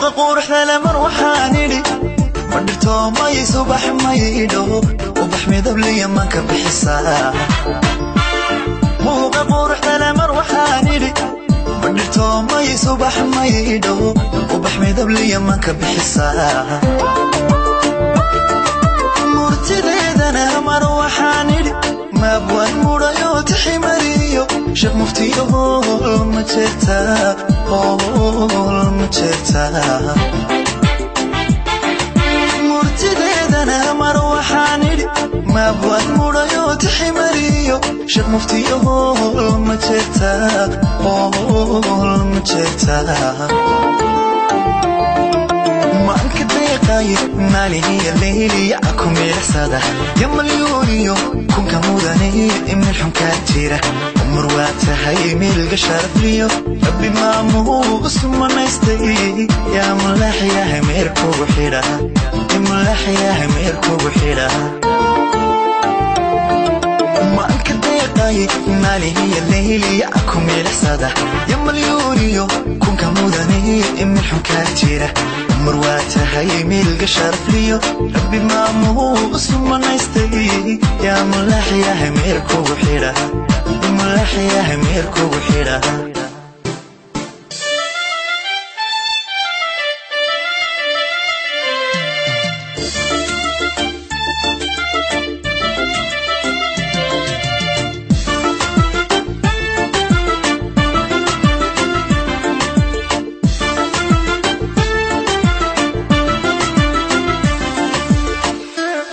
Muuqa quruxda lamar waxaan idhi ma dhirto may subax maydho ubax midabliya manka bixisaa. Muuqa quruxda lamar waxaan idhi ma dhirto may subax maydho ubax midabliya manka bixisaa. Murtideedana mar waxaan idhi maabwaan mudhayo tiximariyo sheekh muftiyo hool ma jeertaa, hool ma jeertaa. Murtideedana mar waxaan idhi maabwaan mudhayo tiximariyo sheekh muftiyo hool ma jeertaa, hool ma jeertaa. Maanka deeqay maalihiya leyliya ku miirsada ya malyuuniyo kunka mudane imil xunkaa jira umar waa tahay miilga sharafliyo rabbi maamuu sumanaystay yaa mulaaxyahay meer kugu xidha, mulaaxyahay meer kugu xidha. Maanka deeqay maalihiya leyliya ku miirsada ya malyuuniyo kunka mudane imil xunkaa jira umar waa tahay miilga sharafliyo rabbi maamuu sumanaystay yaa mulaaxyahay meer kugu xidha, mulaaxyahay meer kugu xidha.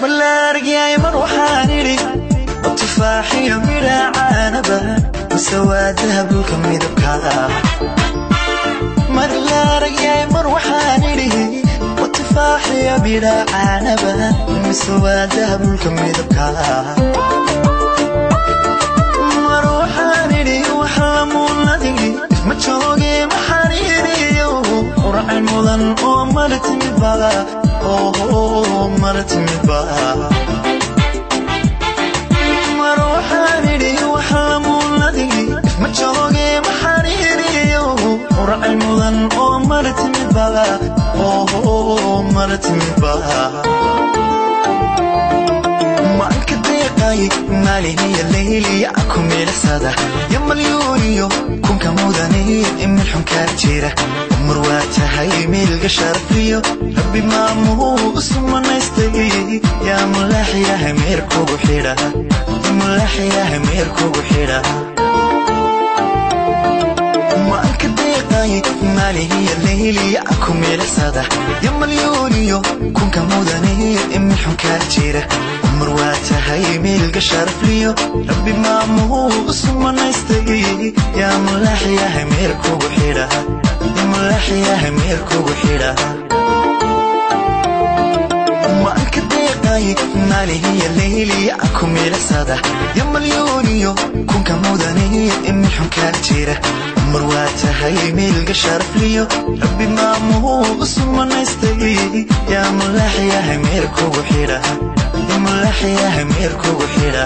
Malaargyay mar waxaan idhi oo tufaaxiyo midha caanaba mise waa dahabulka midabka. Mar laaragyay mar waxaan idhi oo tufaaxiyo midha caanaba mise waa dahabulka midabka. Mar waxaan idhi wax lamuunadigi ma jooge maxariiriyo quracin mudan oo mara timidba, oo mara timidba. Mar waxaan idhi wax lamuunadigi ma jooge maxariiriyo quracin mudan oo mara timidba, oo mara timidba. Maanka deeqay maalihiya leyliya ku miirsada ya malyuuniyo kunka mudane imil xunkaa jira umar waa tahay miilga sharafliyo rabbi maamuu sumanaystay yaa mulaaxyahay meer kugu xidha, mulaaxyahay meer kugu xidha. Maanka deeqay maalihiya leyliya ku miirsada ya malyuuniyo kunka mudane imil xunkaa jira umar waa tahay miilga sharafliyo rabbi maamuu sumanaystay yaa mulaaxyahay meer kugu xidha, mulaaxyahay meer kugu xidha. Maanka deeqay maalihiya leyliya ku miirsada ya malyuuniyo kunka mudane imil xunkaa jira umar waa tahay miilga sharafliyo rabbi maamuu sumanaystay yaa mulaaxyahay meer kugu xidha, mulaaxyahay meer kugu xidha.